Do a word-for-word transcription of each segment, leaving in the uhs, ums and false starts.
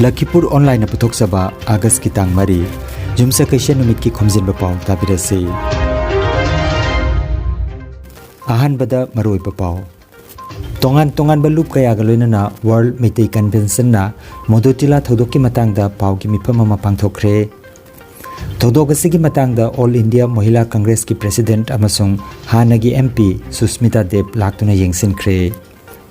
ꯂꯈꯤꯄꯨꯔ ꯑꯣꯟꯂꯥꯏꯟꯅ ꯄꯨꯊꯣꯛꯆꯕ ꯑꯥꯒꯁꯀꯤ ꯇꯥꯡ ꯃꯔꯤ, ꯌꯨꯝꯁꯀꯩꯁ ꯅꯨꯃꯤꯠꯀꯤ ꯈꯣꯝꯖꯤꯟꯕ ꯄꯥꯎ ꯇꯥꯕꯤꯔꯁꯤ꯫ ꯑꯍꯥꯟꯕꯗ ꯃꯔꯨꯑꯣꯏꯕ ꯄꯥꯎ꯫ ꯇꯣꯉꯥꯟ ꯇꯣꯉꯥꯟꯕ ꯂꯨꯞ ꯀꯌꯥꯒ ꯂꯣꯏꯅꯅ ꯋꯥꯔꯜ ꯃꯩꯇꯩ ꯀꯟꯚꯦꯟꯁꯟꯅ ꯃꯣꯗꯨꯇꯤꯂꯥ ꯊꯧꯗꯣꯛꯀꯤ ꯃꯇꯥꯡꯗ ꯄꯥꯎꯒꯤ ꯃꯤꯐꯝ ꯑꯃ ꯄꯥꯡꯊꯣꯛꯈ꯭ꯔꯦ꯫ ꯊꯧꯗꯣꯛ ꯑꯁꯤꯒꯤ ꯃꯇꯥꯡꯗ ꯑꯣꯜ ꯏꯟꯗꯤꯌꯥ ꯃꯣꯍꯤꯂꯥ ꯀꯪꯒ꯭ꯔꯦꯁꯀꯤ ꯄ꯭ꯔꯦꯁꯤꯗꯦꯟꯠ ꯑꯃꯁꯨꯡ ꯍꯥꯟꯅꯒꯤ ꯑꯦꯝ ꯄꯤ ꯁꯨꯁꯃꯤꯇꯥ ꯗꯦꯕ ꯂꯥꯛꯇꯨꯅ ꯌꯦꯡꯁꯤꯟꯈ꯭ꯔꯦ꯫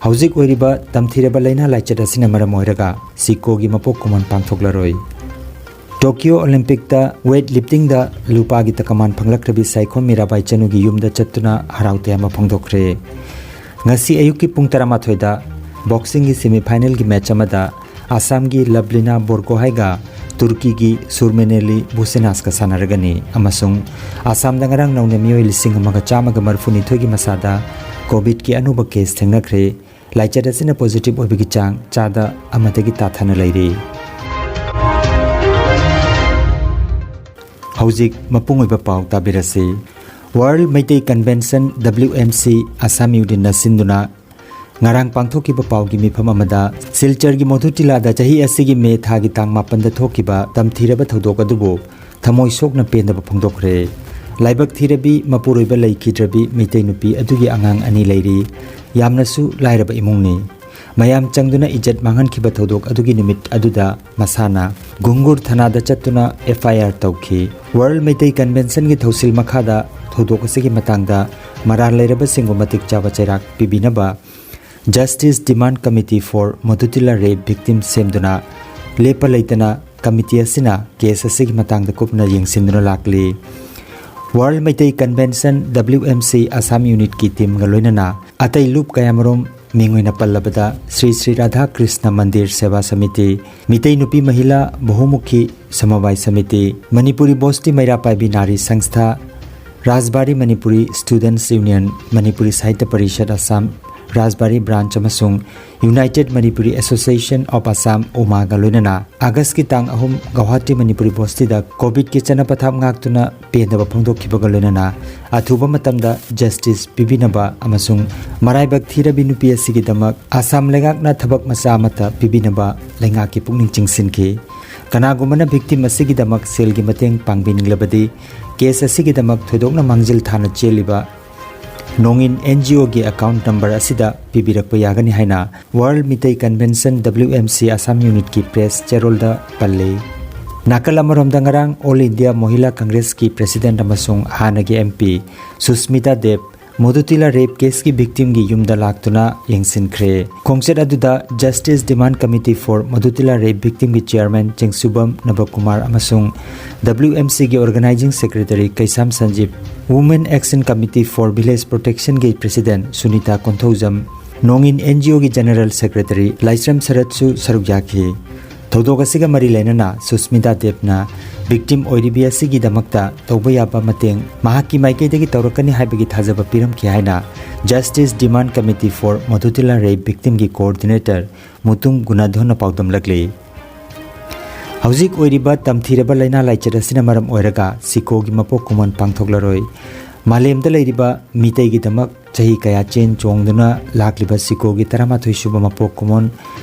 ꯍꯧꯖꯤꯛ ꯑꯣꯏꯔꯤꯕ ꯇꯝꯊꯤꯔꯕ ꯂꯥꯏꯅꯥ ꯂꯥꯏꯆꯠ ꯑꯁꯤꯅ ꯃꯔꯝ ꯑꯣꯏꯔꯒ ꯁꯤꯀꯣꯒꯤ ꯃꯄꯣꯛ ꯀꯨꯝꯑꯣꯟ ꯄꯥꯡꯊꯣꯛꯂꯔꯣꯏ꯫ ꯇꯣꯀꯤꯌꯣ ꯑꯣꯂꯤꯝꯄꯤꯛꯇ ꯋꯦꯠ ꯂꯤꯐꯇꯤꯡꯗ ꯂꯨꯄꯥꯒꯤ ꯇꯀꯃꯥꯟ ꯐꯪꯂꯛꯇ꯭ꯔꯕꯤ ꯁꯥꯏꯈꯣꯝ ꯃꯤꯔꯥꯕꯥꯏ ꯆꯅꯨꯒꯤ ꯌꯨꯝꯗ ꯆꯠꯇꯨꯅ ꯍꯔꯥꯎ ꯇꯌꯥꯝꯕ ꯐꯣꯡꯗꯣꯛꯈ꯭ꯔꯦ꯫ ꯉꯁꯤ ꯑꯌꯨꯛꯀꯤ ꯄꯨꯡ ꯇꯔꯥꯃꯥꯊꯣꯏꯗ ꯕꯣꯛꯁꯤꯡꯒꯤ ꯁꯦꯃꯤꯐꯥꯏꯅꯦꯜꯒꯤ ꯃꯦꯆ ꯑꯃꯗ ꯑꯁꯥꯝꯒꯤ ꯂꯕꯂꯤꯅꯥ ꯕꯣꯔꯒꯣꯍꯥꯏꯒ ꯇꯨꯔꯀꯤꯒꯤ ꯁꯨꯔꯃꯦꯅꯦꯂꯤ ꯕꯨꯁꯦꯅꯥꯁꯀ ꯁꯥꯟꯅꯔꯒꯅꯤ ꯑꯃꯁꯨꯡ ꯑꯁꯥꯝꯗ ꯉꯔꯥꯡ ꯅꯧꯅ ꯃꯤꯑꯣꯏ ꯂꯤꯁꯤꯡ ꯑꯃꯒ ꯆꯥꯝꯃꯒ ꯃꯔꯤꯐꯨꯅꯤꯊꯣꯏꯒꯤ ꯃꯁꯥꯗ ꯀꯣꯚꯤꯗꯀꯤ ꯑꯅꯧꯕ ꯀꯦꯁ ꯊꯦꯡꯅꯈ꯭ꯔꯦ꯫ ꯂꯥꯏꯆꯠ ꯑꯁꯤꯅ ꯄꯣꯖꯤꯇꯤꯚ ꯑꯣꯏꯕꯒꯤ ꯆꯥꯡ ꯆꯥꯗ ꯑꯃꯗꯒꯤ ꯇꯥꯊꯅ ꯂꯩꯔꯤ꯫ ꯍꯧꯖꯤꯛ ꯃꯄꯨꯡ ꯑꯣꯏꯕ ꯄꯥꯎ ꯇꯥꯕꯤꯔꯁꯤ꯫ World Meitei convention, W M C, Assam ꯌꯨꯅꯤꯠꯅ ꯁꯤꯟꯗꯨꯅ ꯉꯔꯥꯡ ꯄꯥꯡꯊꯣꯛꯈꯤꯕ ꯄꯥꯎꯒꯤ ꯃꯤꯐꯝ ꯑꯃꯗ ꯁꯤꯜꯆꯔꯒꯤ ꯃꯣꯊꯨꯇꯤꯂꯥꯗ ꯆꯍꯤ ꯑꯁꯤꯒꯤ ꯃꯦ ꯊꯥꯒꯤ ꯇꯥꯡ ꯃꯥꯄꯟꯗ ꯊꯣꯛꯈꯤꯕ ꯇꯝꯊꯤꯔꯕ ꯊꯧꯗꯣꯛ ꯑꯗꯨꯕꯨ ꯊꯃꯣꯏ ꯁꯣꯛꯅ ꯄꯦꯟꯗꯕ ꯐꯣꯡꯗꯣꯛꯈ꯭ꯔꯦ꯫ ꯂꯥꯏꯕꯛ ꯊꯤꯔꯕꯤ ꯃꯄꯨꯔꯣꯏꯕ ꯂꯩꯈꯤꯗ꯭ꯔꯕꯤ ꯃꯩꯇꯩ ꯅꯨꯄꯤ ꯑꯗꯨꯒꯤ ꯑꯉꯥꯡ ꯑꯅꯤ ꯂꯩꯔꯤ꯫ ꯌꯥꯝꯅꯁꯨ ꯂꯥꯏꯔꯕ ꯏꯃꯨꯡꯅꯤ꯫ ꯃꯌꯥꯝ ꯆꯪꯗꯨꯅ ꯏꯖꯠ ꯃꯥꯡꯍꯟꯈꯤꯕ ꯊꯧꯗꯣꯛ ꯑꯗꯨꯒꯤ ꯅꯨꯃꯤꯠ ꯑꯗꯨꯗ ꯃꯁꯥꯅ ꯒꯨꯡꯒꯨꯔ ꯊꯅꯥꯗ ꯆꯠꯇꯨꯅ ꯑꯦꯐ ꯑꯥꯏ ꯑꯥꯔ ꯇꯧꯈꯤ꯫ ꯋꯥꯔꯜ ꯃꯩꯇꯩ ꯀꯟꯚꯦꯟꯁꯟꯒꯤ ꯊꯧꯁꯤꯜ ꯃꯈꯥꯗ ꯊꯧꯗꯣꯛ ꯑꯁꯤꯒꯤ ꯃꯇꯥꯡꯗ ꯃꯔꯥꯜ ꯂꯩꯔꯕꯁꯤꯡꯕꯨ ꯃꯇꯤꯛ ꯆꯥꯕ ꯆꯩꯔꯥꯛ ꯄꯤꯕꯤꯅꯕ Justice Demand Committee for Modutila Rape Victims ꯁꯦꯝꯗꯨꯅ ꯂꯦꯞꯄ ꯂꯩꯇꯅ ꯀꯃꯤꯇꯤ ꯑꯁꯤꯅ ꯀꯦꯁ ꯑꯁꯤꯒꯤ ꯃꯇꯥꯡꯗ ꯀꯨꯞꯅ ꯌꯦꯡꯁꯤꯟꯗꯨꯅ ꯂꯥꯛꯂꯤ꯫ World Meitei convention, W M C, Assam ꯌꯨꯅꯤꯠꯀꯤ ꯇꯤꯝꯒ ꯂꯣꯏꯅꯅ ꯑꯇꯩ ꯂꯨꯞ ꯀꯌꯥꯃꯔꯨꯝ, ꯃꯤꯡ ꯑꯣꯏꯅ ꯄꯜꯂꯕꯗ ꯁ꯭ꯔꯤ ꯁ꯭ꯔꯤ ꯔꯥꯙꯥ ꯀ꯭ꯔꯤꯁꯅ ꯃꯟꯗꯤꯔ ꯁꯦꯕꯥ ꯁꯃꯤꯇꯤ, ꯃꯤꯇꯩ ꯅꯨꯄꯤ ꯃꯍꯤꯂꯥ ꯕꯍꯨꯃꯨꯈꯤ ꯁꯃꯕꯥꯏ ꯁꯃꯤꯇꯤ, ꯃꯅꯤꯄꯨꯔꯤ ꯕꯣꯁꯇꯤ ꯃꯩꯔꯥ ꯄꯥꯏꯕꯤ ꯅꯥꯔꯤ ꯁꯪꯁꯊꯥ, ꯔꯥꯖꯕꯥꯔꯤ ꯃꯅꯤꯄꯨꯔꯤ ꯁ꯭ꯇꯨꯗꯦꯟꯠꯁ ꯌꯨꯅꯤꯌꯟ, ꯃꯅꯤꯄꯨꯔꯤ ꯁꯥꯍꯤꯇ꯭ꯌ ꯄꯔꯤꯁꯠ ꯑꯁꯥꯝ, ꯔꯥꯖꯕꯥꯔꯤ ꯕ꯭ꯔꯥꯟꯆ ꯑꯃꯁꯨꯡ United Manipuri Association of Assam, ꯎꯃꯥꯒ ꯂꯣꯏꯅꯅ ꯑꯥꯒꯁꯀꯤ ꯇꯥꯡ ꯑꯍꯨꯝ ꯒꯧꯍꯥꯇꯤ ꯃꯅꯤꯄꯨꯔꯤ ꯕꯣꯁꯇꯤꯗ ꯀꯣꯚꯤꯗꯀꯤ ꯆꯠꯅ ꯄꯊꯥꯞ ꯉꯥꯛꯇꯨꯅ ꯄꯦꯟꯗꯕ ꯐꯣꯡꯗꯣꯛꯈꯤꯕꯒ ꯂꯣꯏꯅꯅ ꯑꯊꯨꯕ ꯃꯇꯝꯗ ꯖꯁꯇꯤꯁ ꯄꯤꯕꯤꯅꯕ ꯑꯃꯁꯨꯡ ꯃꯔꯥꯏꯕꯛ ꯊꯤꯔꯕꯤ ꯅꯨꯄꯤ ꯑꯁꯤꯒꯤꯗꯃꯛ ꯑꯁꯥꯝ ꯂꯩꯉꯥꯛꯅ ꯊꯕꯛ ꯃꯆꯥ ꯑꯃꯠꯇ ꯄꯤꯕꯤꯅꯕ ꯂꯩꯉꯥꯛꯀꯤ ꯄꯨꯛꯅꯤꯡ ꯆꯤꯡꯁꯤꯟꯈꯤ꯫ ꯀꯅꯥꯒꯨꯝꯕꯅ ꯚꯤꯛꯇꯤꯝ ꯑꯁꯤꯒꯤꯗꯃꯛ ꯁꯦꯜꯒꯤ ꯃꯇꯦꯡ ꯄꯥꯡꯕꯤꯅꯤꯡꯂꯕꯗꯤ ꯀꯦꯁ ꯑꯁꯤꯒꯤꯗꯃꯛ ꯊꯣꯏꯗꯣꯛꯅ ꯃꯥꯡꯖꯤꯜ ꯊꯥꯅ ꯆꯦꯜꯂꯤꯕ ꯅꯣꯡꯏꯟ ꯑꯦꯟ ꯖꯤ ꯑꯣꯒꯤ ꯑꯦꯀꯥꯎꯟꯠ ꯅꯝꯕꯔ ꯑꯁꯤꯗ ꯄꯤꯕꯤꯔꯛꯄ ꯌꯥꯒꯅꯤ ꯍꯥꯏꯅ world Meitei convention, W M C, Assam ꯌꯨꯅꯤꯠꯀꯤ ꯄ꯭ꯔꯦꯁ ꯆꯦꯔꯣꯜꯗ ꯄꯜꯂꯤ꯫ ꯅꯥꯀꯜ ꯑꯃꯔꯣꯝꯗ, ꯉꯔꯥꯡ ꯑꯣꯜ ꯏꯟꯗꯤꯌꯥ ꯃꯣꯍꯤꯂꯥ ꯀꯪꯒ꯭ꯔꯦꯁꯀꯤ ꯄ꯭ꯔꯦꯁꯤꯗꯦꯟꯠ ꯑꯃꯁꯨꯡ ꯍꯥꯟꯅꯒꯤ M P ꯁꯨꯁꯃꯤꯇꯥ ꯗꯦꯕ ꯃꯣꯗꯨꯇꯤꯂꯥ ꯔꯦꯞ ꯀꯦꯁꯀꯤ ꯚꯤꯛꯇꯤꯝꯒꯤ ꯌꯨꯝꯗ ꯂꯥꯛꯇꯨꯅ ꯌꯦꯡꯁꯤꯟꯈ꯭ꯔꯦ꯫ ꯈꯣꯡꯆꯠ ꯑꯗꯨꯗ Justice Demand Committee for Modutila Rape Victimꯒꯤ ꯆꯤꯌꯔꯃꯦꯟ ꯆꯤꯡꯁꯨꯕꯝ ꯅꯕꯀꯨꯃꯥꯔ ꯑꯃꯁꯨꯡ W M Cꯒꯤ organising secretary Keisham Sanjip, Women Action Committee for Village Protectionꯒꯤ ꯄ꯭ꯔꯦꯁꯤꯗꯦꯟꯠ ꯁꯨꯅꯤꯇꯥ ꯀꯣꯟꯊꯧꯖꯝ, ꯅꯣꯡꯏꯟ N G Oꯒꯤ ꯖꯦꯅꯔꯦꯜ ꯁꯦꯀ꯭ꯔꯦꯇꯔꯤ ꯂꯥꯏꯁ꯭ꯔꯝ ꯁꯔꯠꯁꯨ ꯁꯔꯨꯛ ꯌꯥꯈꯤ꯫ ꯊꯧꯗꯣꯛ ꯑꯁꯤꯒ ꯃꯔꯤ ꯂꯩꯅꯅ ꯁꯨꯁꯃꯤꯇꯥ ꯗꯦꯕꯅ ꯚꯤꯛꯇꯤꯝ ꯑꯣꯏꯔꯤꯕꯤ ꯑꯁꯤꯒꯤꯗꯃꯛꯇ ꯇꯧꯕ ꯌꯥꯕ ꯃꯇꯦꯡ ꯃꯍꯥꯛꯀꯤ ꯃꯥꯏꯀꯩꯗꯒꯤ ꯇꯧꯔꯛꯀꯅꯤ ꯍꯥꯏꯕꯒꯤ ꯊꯥꯖꯕ ꯄꯤꯔꯝꯈꯤ ꯍꯥꯏꯅ Justice Demand Committee for Modutila Rape Victimꯒꯤ coordinator Mutum ꯒꯨꯅꯥꯙꯣꯟꯅ ꯄꯥꯎꯗꯝꯂꯛꯂꯤ꯫ ꯍꯧꯖꯤꯛ ꯑꯣꯏꯔꯤꯕ ꯇꯝꯊꯤꯔꯕ ꯂꯥꯏꯅꯥ ꯂꯥꯏꯆꯠ ꯑꯁꯤꯅ ꯃꯔꯝ ꯑꯣꯏꯔꯒ ꯁꯤꯀꯣꯒꯤ ꯃꯄꯣꯛ ꯀꯨꯝꯑꯣꯟ ꯄꯥꯡꯊꯣꯛꯂꯔꯣꯏ꯫ ꯃꯥꯂꯦꯝꯗ ꯂꯩꯔꯤꯕ ꯃꯤꯇꯩꯒꯤꯗꯃꯛ ꯆꯍꯤ ꯀꯌꯥ ꯆꯦꯟ ꯆꯣꯡꯗꯨꯅ ꯂꯥꯛꯂꯤꯕ ꯁꯤꯀꯣꯒꯤ ꯇꯔꯥꯃꯥꯊꯣꯏ ꯁꯨꯕ ꯃꯄꯣꯛ ꯀꯨꯝꯑꯣꯟ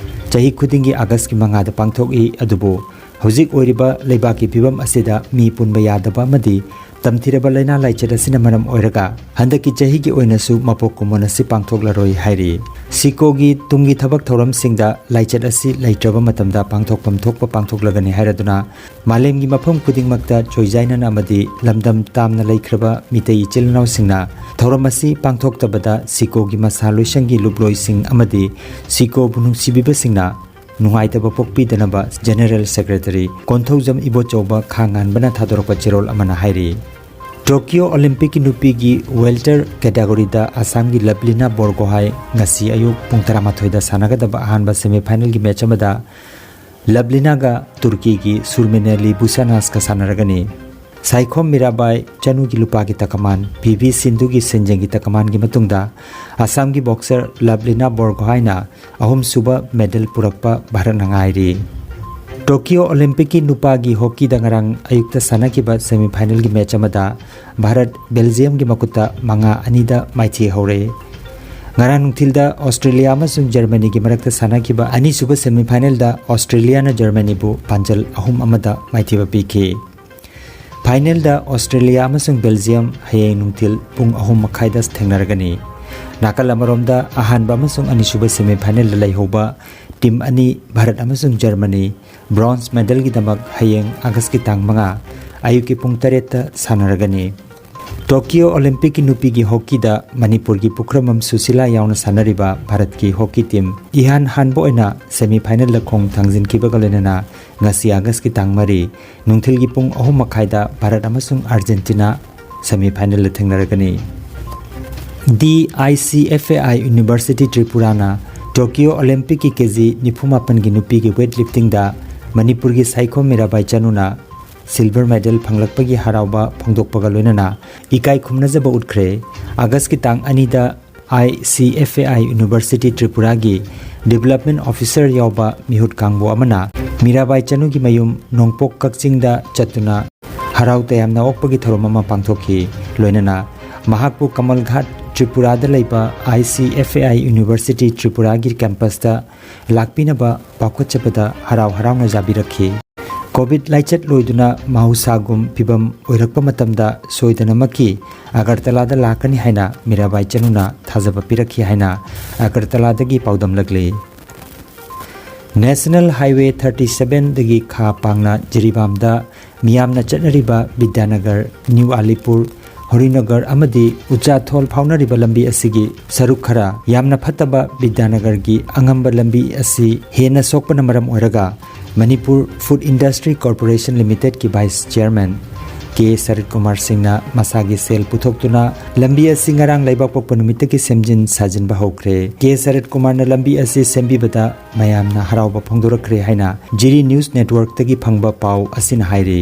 ꯆꯍꯤ ꯈꯨꯗꯤꯡꯒꯤ ꯑꯥꯒꯁꯀꯤ ꯃꯉꯥꯗ ꯄꯥꯡꯊꯣꯛꯏ꯫ ꯑꯗꯨꯕꯨ ꯍꯧꯖꯤꯛ ꯑꯣꯏꯔꯤꯕ ꯂꯩꯕꯥꯛꯀꯤ ꯐꯤꯕꯝ ꯑꯁꯤꯗ ꯃꯤ ꯄꯨꯟꯕ ꯌꯥꯗꯕ ꯑꯃꯗꯤ ꯇꯝꯊꯤꯔꯕ ꯂꯥꯏꯅꯥ ꯂꯥꯏꯆꯠ ꯑꯁꯤꯅ ꯃꯔꯝ ꯑꯣꯏꯔꯒ ꯍꯟꯗꯛꯀꯤ ꯆꯍꯤꯒꯤ ꯑꯣꯏꯅꯁꯨ ꯃꯄꯣꯛ ꯀꯨꯝꯑꯣꯟ ꯑꯁꯤ ꯄꯥꯡꯊꯣꯛꯂꯔꯣꯏ ꯍꯥꯏꯔꯤ꯫ ꯁꯤꯀꯣꯒꯤ ꯇꯨꯡꯒꯤ ꯊꯕꯛ ꯊꯧꯔꯝꯁꯤꯡꯗ ꯂꯥꯏꯆꯠ ꯑꯁꯤ ꯂꯩꯇ꯭ꯔꯕ ꯃꯇꯝꯗ ꯄꯥꯡꯊꯣꯛꯐꯝ ꯊꯣꯛꯄ ꯄꯥꯡꯊꯣꯛꯂꯒꯅꯤ ꯍꯥꯏꯔꯗꯨꯅ ꯃꯥꯂꯦꯝꯒꯤ ꯃꯐꯝ ꯈꯨꯗꯤꯡꯃꯛꯇ ꯆꯣꯏꯖꯥꯏꯅꯅ ꯑꯃꯗꯤ ꯂꯝꯗꯝ ꯇꯥꯝꯅ ꯂꯩꯈ꯭ꯔꯕ ꯃꯤꯇꯩ ꯏꯆꯤꯜ ꯏꯅꯥꯎꯁꯤꯡꯅ ꯊꯧꯔꯝ ꯑꯁꯤ ꯄꯥꯡꯊꯣꯛꯇꯕꯗ ꯁꯤꯀꯣꯒꯤ ꯃꯁꯥ ꯂꯣꯏꯁꯪꯒꯤ ꯂꯨꯞꯂꯣꯏꯁꯤꯡ ꯑꯃꯗꯤ ꯁꯤꯀꯣꯕꯨ ꯅꯨꯡꯁꯤꯕꯤꯕꯁꯤꯡꯅ ꯅꯨꯡꯉꯥꯏꯇꯕ ꯄꯣꯛꯄꯤꯗꯅꯕ ꯖꯦꯅꯔꯦꯜ ꯁꯦꯀ꯭ꯔꯦꯇꯔꯤ ꯀꯣꯟꯊꯧꯖꯝ ꯏꯕꯣꯆꯧꯕ ꯈꯥꯉꯥꯟꯕꯅ ꯊꯥꯗꯣꯔꯛꯄ ꯆꯦꯔꯣꯜ ꯑꯃꯅ ꯍꯥꯏꯔꯤ꯫ ꯇꯣꯀꯤꯌꯣ ꯑꯣꯂꯤꯝꯄꯤꯛꯀꯤ ꯅꯨꯄꯤꯒꯤ ꯋꯦꯜꯇꯔ ꯀꯦꯇꯥꯒꯣꯔꯤꯗ ꯑꯁꯥꯝꯒꯤ ꯂꯕꯂꯤꯅꯥ ꯕꯣꯔꯒꯣꯍꯥꯏ ꯉꯁꯤ ꯑꯌꯨꯛ ꯄꯨꯡ ꯇꯔꯥꯃꯥꯊꯣꯏꯗ ꯁꯥꯟꯅꯒꯗꯕ ꯑꯍꯥꯟꯕ ꯁꯦꯃꯤꯐꯥꯏꯅꯦꯜꯒꯤ ꯃꯦꯆ ꯑꯃꯗ ꯂꯕꯂꯤꯅꯥꯒ ꯇꯨꯔꯀꯤꯒꯤ ꯁꯨꯔꯃꯤꯅꯦꯂꯤ ꯕꯨꯁꯥꯅꯥꯁꯀ ꯁꯥꯟꯅꯔꯒꯅꯤ꯫ ꯁꯥꯏꯈꯣꯝ ꯃꯤꯔꯥꯕꯥꯏ ꯆꯅꯨꯒꯤ ꯂꯨꯄꯥꯒꯤ ꯇꯀꯃꯥꯟ, ꯄꯤ ꯚꯤ ꯁꯤꯟꯙꯨꯒꯤ ꯁꯦꯟꯖꯦꯡꯒꯤ ꯇꯀꯃꯥꯟꯒꯤ ꯃꯇꯨꯡꯗ ꯑꯁꯥꯝꯒꯤ boxer ꯂꯚꯂꯤꯅꯥ ꯕꯣꯔꯒꯣꯍꯥꯏꯅ ꯑꯍꯨꯝꯁꯨꯕ medal ꯄꯨꯔꯛꯄ ꯚꯥꯔꯠꯅ ꯉꯥꯏꯔꯤ꯫ ꯇꯣꯀꯤꯌꯣ ꯑꯣꯂꯤꯝꯄꯤꯛꯀꯤ ꯅꯨꯄꯥꯒꯤ ꯍꯣꯀꯤꯗ ꯉꯔꯥꯡ ꯑꯌꯨꯛꯇ ꯁꯥꯟꯅꯈꯤꯕ semifinalꯒꯤ match ꯑꯃꯗ ꯚꯥꯔꯠ ꯕꯦꯜꯖꯤꯌꯝꯒꯤ ꯃꯈꯨꯠꯇ ꯃꯉꯥ ꯑꯅꯤꯗ ꯃꯥꯏꯊꯤꯍꯧꯔꯦ꯫ ꯉꯔꯥꯡ ꯅꯨꯡꯊꯤꯜꯗ ꯑꯣꯁꯇ꯭ꯔꯦꯂꯤꯌꯥ ꯑꯃꯁꯨꯡ ꯖꯔꯃꯅꯤꯒꯤ ꯃꯔꯛꯇ ꯁꯥꯟꯅꯈꯤꯕ ꯑꯅꯤꯁꯨꯕ semifinalꯗ ꯑꯣꯁꯇ꯭ꯔꯦꯂꯤꯌꯥꯅ ꯖꯔꯃꯅꯤꯕꯨ ꯄꯥꯟꯖꯜ ꯑꯍꯨꯝ ꯑꯃꯗ ꯃꯥꯏꯊꯤꯕ ꯄꯤꯈꯤ꯫ Finalꯗ ꯑꯣꯁꯇ꯭ꯔꯦꯂꯤꯌꯥ ꯑꯃꯁꯨꯡ ꯕꯦꯜꯖꯤꯌꯝ ꯍꯌꯦꯡ ꯅꯨꯡꯊꯤꯜ ꯄꯨꯡ ꯑꯍꯨꯝ ꯃꯈꯥꯏꯗ ꯊꯦꯡꯅꯔꯒꯅꯤ꯫ ꯅꯥꯀꯜ ꯑꯃꯔꯣꯝꯗ ꯑꯍꯥꯟꯕ ꯑꯃꯁꯨꯡ ꯑꯅꯤꯁꯨꯕ semifinalꯗ ꯂꯩꯍꯧꯕ team ꯑꯅꯤ ꯚꯥꯔꯠ ꯑꯃꯁꯨꯡ ꯖꯔꯃꯅꯤ bronze medalꯒꯤꯗꯃꯛ ꯍꯌꯦꯡ ꯑꯥꯒꯁꯀꯤ ꯇꯥꯡ ꯃꯉꯥ ꯑꯌꯨꯛꯀꯤ ꯄꯨꯡ ꯇꯔꯦꯠꯇ ꯁꯥꯟꯅꯔꯒꯅꯤ꯫ ꯇꯣꯀꯤꯌꯣ ꯑꯣꯂꯤꯝꯄꯤꯛꯀꯤ ꯅꯨꯄꯤꯒꯤ ꯍꯣꯀꯤꯗ ꯃꯅꯤꯄꯨꯔꯒꯤ ꯄꯨꯈ꯭ꯔꯝꯕꯝ ꯁꯨꯁꯤꯂꯥ ꯌꯥꯎꯅ ꯁꯥꯟꯅꯔꯤꯕ ꯚꯥꯔꯠꯀꯤ ꯍꯣꯀꯤ team ꯏꯍꯥꯟ ꯍꯥꯟꯕ ꯑꯣꯏꯅ semifinalꯗ ꯈꯣꯡ ꯊꯥꯡꯖꯤꯟꯈꯤꯕꯒ ꯂꯣꯏꯅꯅ ꯉꯁꯤ ꯑꯥꯒꯁꯀꯤ ꯇꯥꯡ ꯃꯔꯤ ꯅꯨꯡꯊꯤꯜꯒꯤ ꯄꯨꯡ ꯑꯍꯨꯝ ꯃꯈꯥꯏꯗ ꯚꯥꯔꯠ ꯑꯃꯁꯨꯡ ꯑꯥꯔꯖꯦꯟꯇꯤꯅꯥ semifinalꯗ ꯊꯦꯡꯅꯔꯒꯅꯤ꯫ DICFAI University Tripuraꯅ ꯇꯣꯀꯤꯌꯣ ꯑꯣꯂꯤꯝꯄꯤꯛꯀꯤ ꯀꯦ ꯖꯤ ꯅꯤꯐꯨ ꯃꯥꯄꯟꯒꯤ ꯅꯨꯄꯤꯒꯤ weightliftingꯗ ꯃꯅꯤꯄꯨꯔꯒꯤ ꯁꯥꯏꯈꯣꯝ ꯃꯤꯔꯥꯕꯥꯏ ꯆꯅꯨꯅ silver medal ꯐꯪꯂꯛꯄꯒꯤ ꯍꯔꯥꯎꯕ ꯐꯣꯡꯗꯣꯛꯄꯒ ꯂꯣꯏꯅꯅ ꯏꯀꯥꯏ ꯈꯨꯝꯅꯖꯕ ꯎꯠꯈ꯭ꯔꯦ꯫ ꯑꯥꯒꯁꯀꯤ ꯇꯥꯡ ꯑꯅꯤꯗ ICFAI University Tripuraꯒꯤ development officer ꯌꯥꯎꯕ ꯃꯤꯍꯨꯠ ꯀꯥꯡꯕꯨ ꯑꯃꯅ ꯃꯤꯔꯥꯕꯥꯏ ꯆꯅꯨꯒꯤ ꯃꯌꯨꯝ ꯅꯣꯡꯄꯣꯛ ꯀꯛꯆꯤꯡꯗ ꯆꯠꯇꯨꯅ ꯍꯔꯥꯎ ꯇꯌꯥꯝꯅ ꯑꯣꯛꯄꯒꯤ ꯊꯧꯔꯝ ꯑꯃ ꯄꯥꯡꯊꯣꯛꯈꯤ꯫ ꯂꯣꯏꯅꯅ ꯃꯍꯥꯛꯄꯨ ꯀꯃꯜ ꯘꯥꯠ ꯇ꯭ꯔꯤꯄꯨꯔꯥꯗ ꯂꯩꯕ ICFAI University Tripuraꯒꯤ campusꯇ ꯂꯥꯛꯄꯤꯅꯕ ꯄꯥꯎꯈꯠꯆꯕꯗ ꯍꯔꯥꯎ ꯍꯔꯥꯎꯅ ꯌꯥꯕꯤꯔꯛꯈꯤ꯫ COVID ꯂꯥꯏꯆꯠ ꯂꯣꯏꯗꯨꯅ ꯃꯍꯧꯁꯥꯒꯨꯝ ꯐꯤꯕꯝ ꯑꯣꯏꯔꯛꯄ ꯃꯇꯝꯗ ꯁꯣꯏꯗꯅꯃꯛꯀꯤ ꯑꯒꯔꯇꯂꯥꯗ ꯂꯥꯛꯀꯅꯤ ꯍꯥꯏꯅ ꯃꯤꯔꯥꯕꯥꯏ ꯆꯅꯨꯅ ꯊꯥꯖꯕ ꯄꯤꯔꯛꯈꯤ ꯍꯥꯏꯅ ꯑꯒꯔꯇꯂꯥꯗꯒꯤ ꯄꯥꯎꯗꯝꯂꯛꯂꯤ꯫ National Highway thirty sevenꯗꯒꯤ ꯈꯥ ꯄꯥꯡꯅ ꯖꯤꯔꯤꯕꯥꯝꯗ ꯃꯤꯌꯥꯝꯅ ꯆꯠꯅꯔꯤꯕ ꯕꯤꯗ꯭ꯌꯥꯅꯒꯔ, ꯅ꯭ꯌꯨ ꯑꯂꯤꯄꯨꯔ, ꯍꯣꯔꯤꯅꯒꯔ ꯑꯃꯗꯤ ꯎꯆꯥꯊꯣꯜ ꯐꯥꯎꯅꯔꯤꯕ ꯂꯝꯕꯤ ꯑꯁꯤꯒꯤ ꯁꯔꯨꯛ ꯈꯔ ꯌꯥꯝꯅ ꯐꯠꯇꯕ ꯕꯤꯗ꯭ꯌꯥꯅꯒꯔꯒꯤ ꯑꯉꯝꯕ ꯂꯝꯕꯤ ꯑꯁꯤ ꯍꯦꯟꯅ ꯁꯣꯛꯄꯅ ꯃꯔꯝ ꯑꯣꯏꯔꯒ Manipur Food Industry Corporation Limitedꯀꯤ vice chairman ꯀꯦ ꯁꯔꯠ ꯀꯨꯃꯥꯔ ꯁꯤꯡꯅ ꯃꯁꯥꯒꯤ ꯁꯦꯜ ꯄꯨꯊꯣꯛꯇꯨꯅ ꯂꯝꯕꯤ ꯑꯁꯤ ꯉꯔꯥꯡ ꯂꯩꯕꯥꯛꯄꯣꯛꯄ ꯅꯨꯃꯤꯠꯇꯒꯤ ꯁꯦꯝꯖꯤꯟ ꯁꯥꯖꯤꯟꯕ ꯍꯧꯈ꯭ꯔꯦ꯫ ꯀꯦ ꯁꯔꯠ ꯀꯨꯃꯥꯔꯅ ꯂꯝꯕꯤ ꯑꯁꯤ ꯁꯦꯝꯕꯤꯕꯗ ꯃꯌꯥꯝꯅ ꯍꯔꯥꯎꯕ ꯐꯣꯡꯗꯣꯔꯛꯈ꯭ꯔꯦ ꯍꯥꯏꯅ ꯖꯤꯔꯤ News Networkꯇꯒꯤ ꯐꯪꯕ ꯄꯥꯎ ꯑꯁꯤꯅ ꯍꯥꯏꯔꯤ꯫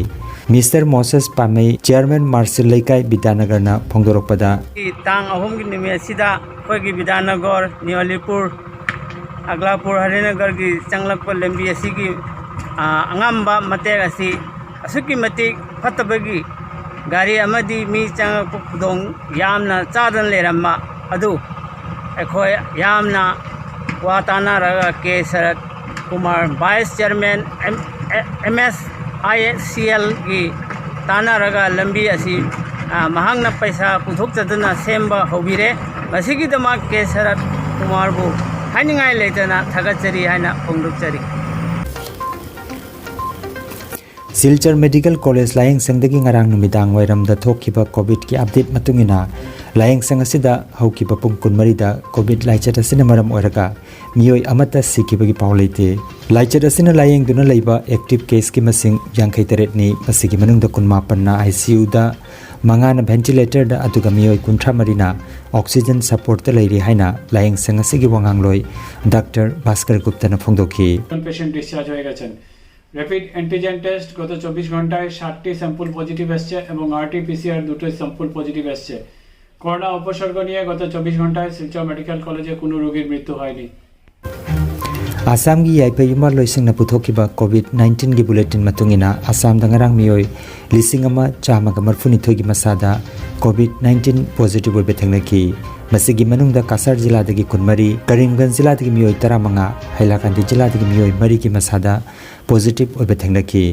ꯃꯤꯁꯇꯔ ꯃꯣꯁꯦꯁ ꯄꯥꯃꯩ, ꯆꯤꯌꯔꯃꯦꯟ ꯃꯥꯔꯁꯤꯜ ꯂꯩꯀꯥꯏ ꯕꯤꯗ꯭ꯌꯥꯅꯒꯔꯅ ꯐꯣꯡꯗꯣꯔꯛꯄꯗ, ꯇꯥꯡ ꯑꯍꯨꯝꯒꯤ ꯅꯨꯃꯤꯠ ꯑꯁꯤꯗ ꯑꯩꯈꯣꯏꯒꯤ ꯕꯤꯗ꯭ꯌꯥꯅꯒꯔ, ꯅꯤꯌꯣꯂꯤꯄꯨꯔ, ꯑꯒꯂꯥꯄꯨꯔ, ꯍꯔꯤꯅꯒꯔꯒꯤ ꯆꯪꯂꯛꯄ ꯂꯝꯕꯤ ꯑꯁꯤꯒꯤ, ꯑ, ꯑꯉꯝꯕ ꯃꯇꯦꯛ ꯑꯁꯤ ꯑꯁꯨꯛꯀꯤ ꯃꯇꯤꯛ ꯐꯠꯇꯕꯒꯤ ꯒꯥꯔꯤ ꯑꯃꯗꯤ ꯃꯤ ꯆꯪꯂꯛꯄ ꯈꯨꯗꯣꯡ ꯌꯥꯝꯅ ꯆꯥꯗꯅ ꯂꯩꯔꯝꯕ ꯑꯗꯨ ꯑꯩꯈꯣꯏ ꯌꯥꯝꯅ ꯋꯥ ꯇꯥꯅꯔꯒ ꯀꯦ ꯁꯔꯠ ꯀꯨꯃꯥꯔ, ꯚꯥꯏꯁ ꯆꯤꯌꯔꯃꯦꯟ, ꯑꯦꯝ ꯑꯦꯁ ꯑꯥꯏ ꯑꯦꯁ ꯁꯤ ꯑꯦꯜꯒꯤ ꯇꯥꯟꯅꯔꯒ ꯂꯝꯕꯤ ꯑꯁꯤ, ꯑ, ꯃꯍꯥꯛꯅ ꯄꯩꯁꯥ ꯄꯨꯊꯣꯛꯆꯗꯨꯅ ꯁꯦꯝꯕ ꯍꯧꯕꯤꯔꯦ꯫ ꯃꯁꯤꯒꯤꯗꯃꯛ ꯀꯦ ꯁꯔꯠ ꯀꯨꯃꯥꯔꯕꯨ ꯍꯥꯏꯅꯤꯡꯉꯥꯏ ꯂꯩꯇꯅ ꯊꯥꯒꯠꯆꯔꯤ ꯍꯥꯏꯅ ꯐꯣꯡꯗꯣꯛꯆꯔꯤ꯫ ꯁꯤꯜꯆꯔ ꯃꯦꯗꯤꯀꯦꯜ ꯀꯣꯂꯦꯖ ꯂꯥꯌꯦꯡꯁꯪꯗꯒꯤ ꯉꯔꯥꯡ ꯅꯨꯃꯤꯗꯥꯡ ꯋꯥꯏꯔꯝꯗ ꯊꯣꯛꯈꯤꯕ ꯀꯣꯚꯤꯗꯀꯤ ꯑꯞꯗꯦꯠ ꯃꯇꯨꯡ ꯏꯟꯅ, ꯂꯥꯌꯦꯡꯁꯪ ꯑꯁꯤꯗ ꯍꯧꯈꯤꯕ ꯄꯨꯡ ꯀꯨꯟꯃꯔꯤꯗ ꯀꯣꯚꯤꯗ ꯂꯥꯏꯆꯠ ꯑꯁꯤꯅ ꯃꯔꯝ ꯑꯣꯏꯔꯒ ꯃꯤꯑꯣꯏ ꯑꯃꯠꯇ ꯁꯤꯈꯤꯕꯒꯤ ꯄꯥꯎ ꯂꯩꯇꯦ꯫ ꯂꯥꯏꯆꯠ ꯑꯁꯤꯅ ꯂꯥꯌꯦꯡꯗꯨꯅ ꯂꯩꯕ ꯑꯦꯛꯇꯤꯚ ꯀꯦꯁꯀꯤ ꯃꯁꯤꯡ ꯌꯥꯡꯈꯩ ꯇꯔꯦꯠꯅꯤ꯫ ꯃꯁꯤꯒꯤ ꯃꯅꯨꯡꯗ ꯀꯨꯟꯃꯥꯄꯟꯅ ꯑꯥꯏ ꯁꯤ ꯌꯨꯗ, ꯃꯉꯥꯅ ꯚꯦꯟꯇꯤꯂꯦꯇꯔꯗ, ꯑꯗꯨꯒ ꯃꯤꯑꯣꯏ ꯀꯨꯟꯊ꯭ꯔꯥ ꯃꯔꯤꯅ ꯑꯣꯛꯁꯤꯖꯟ ꯁꯄꯣꯔꯠꯇ ꯂꯩꯔꯤ ꯍꯥꯏꯅ ꯂꯥꯌꯦꯡꯁꯪ ꯑꯁꯤꯒꯤ ꯋꯥꯉꯥꯡꯂꯣꯏ ꯗꯥꯛꯇꯔ ꯚꯥꯁꯀꯔ গুপ্তাꯅ ꯐꯣꯡꯗꯣꯛꯈꯤ꯫ পেশেন্ট ডিসচার্জ হয়ে গেছেন। র্যাপিড অ্যান্টিজেন টেস্ট গত চব্বিশ ঘন্টায় সাতটি স্যাম্পল পজিটিভ এসছে এবং আরটি পিসিআর দুটোই স্যাম্পল পজিটিভ এসছে। করোনা উপসর্গ নিয়ে গত চব্বিশ ঘন্টায় শিলচর মেডিকেল কলেজে কোনো রোগীর মৃত্যু হয়নি। ꯑꯁꯥꯝꯒꯤ ꯌꯥꯏꯐ ꯌꯨꯝꯕꯥꯜꯂꯣꯏꯁꯤꯡꯅ ꯄꯨꯊꯣꯛꯈꯤꯕ ꯀꯣꯚꯤꯗ ꯅꯥꯏꯟꯇꯤꯟꯒꯤ ꯕꯨꯂꯦꯇꯤꯟ ꯃꯇꯨꯡ ꯏꯟꯅ, ꯑꯁꯥꯝꯗ ꯉꯔꯥꯡ ꯃꯤꯑꯣꯏ ꯂꯤꯁꯤꯡ ꯑꯃ ꯆꯥꯝꯃꯒ ꯃꯔꯤꯐꯨꯅꯤꯊꯣꯏꯒꯤ ꯃꯁꯥꯗ ꯀꯣꯚꯤꯗ ꯅꯥꯏꯟꯇꯤꯟ ꯄꯣꯖꯤꯇꯤꯚ ꯑꯣꯏꯕ ꯊꯦꯡꯅꯈꯤ꯫ ꯃꯁꯤꯒꯤ ꯃꯅꯨꯡꯗ ꯀꯥꯁꯥꯔ ꯖꯤꯂꯥꯗꯒꯤ ꯀꯨꯟꯃꯔꯤ, ꯀꯔꯤꯝꯒꯟꯖ ꯖꯤꯂꯥꯗꯒꯤ ꯃꯤꯑꯣꯏ ꯇꯔꯥꯃꯉꯥ, ꯍꯥꯏꯂꯥꯀꯥꯟꯗꯤ ꯖꯤꯂꯥꯗꯒꯤ ꯃꯤꯑꯣꯏ ꯃꯔꯤꯒꯤ ꯃꯁꯥꯗ ꯄꯣꯖꯤꯇꯤꯚ ꯑꯣꯏꯕ ꯊꯦꯡꯅꯈꯤ꯫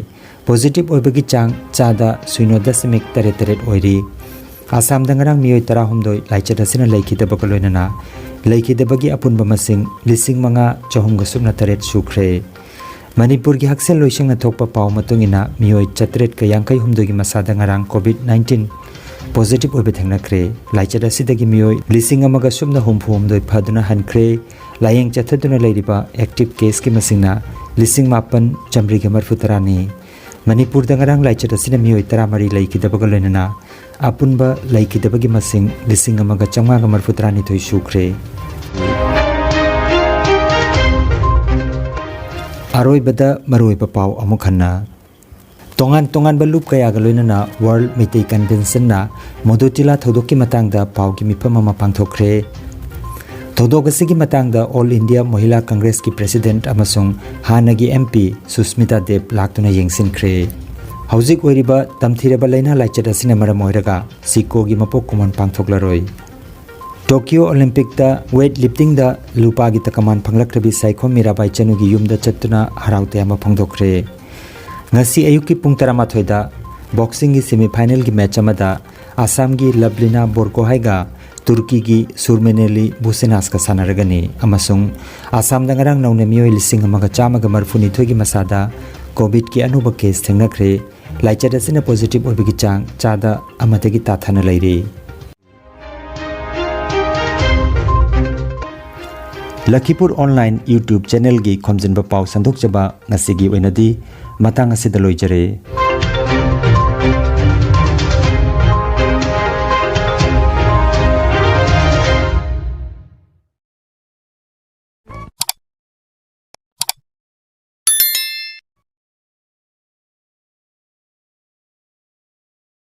ꯄꯣꯖꯤꯇꯤꯚ ꯑꯣꯏꯕꯒꯤ ꯆꯥꯡ ꯆꯥꯗ ꯁꯤꯅꯣ ꯗꯁꯃꯤꯛ ꯇꯔꯦꯠ ꯇꯔꯦꯠ ꯑꯣꯏꯔꯤ꯫ ꯑꯁꯥꯝꯗ ꯉꯔꯥꯡ ꯃꯤꯑꯣꯏ ꯇꯔꯥꯍꯨꯝꯗꯣꯏ ꯂꯥꯏꯆꯠ ꯑꯁꯤꯅ ꯂꯩꯈꯤꯗꯕꯒ ꯂꯣꯏꯅꯅ ꯂꯩꯈꯤꯗꯕꯒꯤ ꯑꯄꯨꯟꯕ ꯃꯁꯤꯡ ꯂꯤꯁꯤꯡ ꯃꯉꯥ ꯆꯍꯨꯝꯒ ꯁꯨꯞꯅ ꯇꯔꯦꯠ ꯁꯨꯈ꯭ꯔꯦ꯫ ꯃꯅꯤꯄꯨꯔꯒꯤ ꯍꯛꯁꯦꯜ ꯂꯣꯏꯁꯪꯅ ꯊꯣꯛꯄ ꯄꯥꯎ ꯃꯇꯨꯡ ꯏꯟꯅ, ꯃꯤꯑꯣꯏ ꯆꯥꯇ꯭ꯔꯦꯠꯀ ꯌꯥꯡꯈꯩ ꯍꯨꯝꯗꯣꯏꯒꯤ ꯃꯁꯥꯗ ꯉꯔꯥꯡ ꯀꯣꯚꯤꯗ ꯅꯥꯏꯟꯇꯤꯟ ꯄꯣꯖꯤꯇꯤꯚ ꯑꯣꯏꯕ ꯊꯦꯡꯅꯈ꯭ꯔꯦ꯫ ꯂꯥꯏꯆꯠ ꯑꯁꯤꯗꯒꯤ ꯃꯤꯑꯣꯏ ꯂꯤꯁꯤꯡ ꯑꯃꯒ ꯁꯨꯞꯅ ꯍꯨꯝꯐꯨ ꯍꯨꯝꯗꯣꯏ ꯐꯗꯨꯅ ꯍꯟꯈ꯭ꯔꯦ꯫ ꯂꯥꯌꯦꯡ ꯆꯠꯊꯗꯨꯅ ꯂꯩꯔꯤꯕ ꯑꯦꯛꯇꯤꯚ ꯀꯦꯁꯀꯤ ꯃꯁꯤꯡꯅ ꯂꯤꯁꯤꯡ ꯃꯥꯄꯟ ꯆꯥꯃꯔꯤꯒ ꯃꯔꯤꯐꯨ ꯇꯔꯥꯅꯤ꯫ ꯃꯅꯤꯄꯨꯔꯗ ꯉꯔꯥꯡ ꯂꯥꯏꯆꯠ ꯑꯁꯤꯅ ꯃꯤꯑꯣꯏ ꯇꯔꯥꯃꯔꯤ ꯂꯩꯈꯤꯗꯕꯒ ꯂꯣꯏꯅꯅ ꯑꯄꯨꯟꯕ ꯂꯩꯈꯤꯗꯕꯒꯤ ꯃꯁꯤꯡ ꯂꯤꯁꯤꯡ ꯑꯃꯒ ꯆꯥꯃꯉꯥꯒ ꯃꯔꯤꯐꯨ ꯇꯔꯥꯅꯤꯊꯣꯏ ꯁꯨꯈ꯭ꯔꯦ꯫ ꯑꯔꯣꯏꯕꯗ ꯃꯔꯨꯑꯣꯏꯕ ꯄꯥꯎ ꯑꯃꯨꯛ ꯍꯟꯅ꯫ ꯇꯣꯉꯥꯟ ꯇꯣꯉꯥꯟꯕ ꯂꯨꯞ ꯀꯌꯥꯒ ꯂꯣꯏꯅꯅ World ꯃꯩꯇꯩ Conventionꯅ ꯃꯣꯗꯣ ꯆꯤꯂꯥ ꯊꯧꯗꯣꯛꯀꯤ ꯃꯇꯥꯡꯗ ꯄꯥꯎꯒꯤ ꯃꯤꯐꯝ ꯑꯃ ꯄꯥꯡꯊꯣꯛꯈ꯭ꯔꯦ꯫ ꯊꯧꯗꯣꯛ ꯑꯁꯤꯒꯤ ꯃꯇꯥꯡꯗ All India Mahila Congressꯀꯤ President ꯑꯃꯁꯨꯡ ꯍꯥꯟꯅꯒꯤ M P ꯁꯨꯁꯃꯤꯇꯥ ꯗꯦꯕ ꯂꯥꯛꯇꯨꯅ ꯌꯦꯡꯁꯤꯟꯈ꯭ꯔꯦ꯫ ꯍꯧꯖꯤꯛ ꯑꯣꯏꯔꯤꯕ ꯇꯝꯊꯤꯔꯕ ꯂꯥꯏꯅꯥ ꯂꯥꯏꯆꯠ ꯑꯁꯤꯅ ꯃꯔꯝ ꯑꯣꯏꯔꯒ ꯁꯤꯀꯣꯒꯤ ꯃꯄꯣꯛ ꯀꯨꯝꯑꯣꯟ ꯄꯥꯡꯊꯣꯛꯂꯔꯣꯏ꯫ ꯇꯣꯀꯤꯌꯣ ꯑꯣꯂꯤꯝꯄꯤꯛꯇ weight liftingꯗ ꯂꯨꯄꯥꯒꯤ ꯇꯀꯃꯥꯟ ꯐꯪꯂꯛꯇ꯭ꯔꯕꯤ ꯁꯥꯏꯈꯣꯝ ꯃꯤꯔꯥꯕꯥꯏ ꯆꯅꯨꯒꯤ ꯌꯨꯝꯗ ꯆꯠꯇꯨꯅ ꯍꯔꯥꯎ ꯇꯌꯥꯝꯕ ꯐꯣꯡꯗꯣꯛꯈ꯭ꯔꯦ꯫ ꯉꯁꯤ ꯑꯌꯨꯛꯀꯤ ꯄꯨꯡ ꯇꯔꯥꯃꯥꯊꯣꯏꯗ boxingꯒꯤ semifinalꯒꯤ match ꯑꯃꯗ ꯑꯁꯥꯝꯒꯤ ꯂꯕ꯭ꯂꯤꯅꯥ ꯕꯣꯔꯒꯣꯍꯥꯏꯒ ꯇꯨꯔꯀꯤꯒꯤ ꯁꯨꯔꯃꯦꯅꯦꯂꯤ ꯕꯨꯁꯦꯅꯥꯁꯀ ꯁꯥꯟꯅꯔꯒꯅꯤ ꯑꯃꯁꯨꯡ ꯑꯁꯥꯝꯗ ꯉꯔꯥꯡ ꯅꯧꯅ ꯃꯤꯑꯣꯏ ꯂꯤꯁꯤꯡ ꯑꯃꯒ ꯆꯥꯝꯃꯒ ꯃꯔꯤꯐꯨꯅꯤꯊꯣꯏꯒꯤ ꯃꯁꯥꯗ COVIDꯀꯤ ꯑꯅꯧꯕ case ꯊꯦꯡꯅꯈ꯭ꯔꯦ꯫ ꯂꯥꯏꯆꯠ ꯑꯁꯤꯅ positive ꯑꯣꯏꯕꯒꯤ ꯆꯥꯡ ꯆꯥꯗ ꯑꯃꯗꯒꯤ ꯇꯥꯊꯅ ꯂꯩꯔꯤ꯫ ꯂꯈꯤꯄꯨꯔ Online YouTube channelꯒꯤ ꯈꯣꯝꯖꯤꯟꯕ ꯄꯥꯎ ꯁꯟꯗꯣꯛꯆꯕ ꯉꯁꯤꯒꯤ ꯑꯣꯏꯅꯗꯤ ꯃꯇꯥꯡ ꯑꯁꯤꯗ ꯂꯣꯏꯖꯔꯦ꯫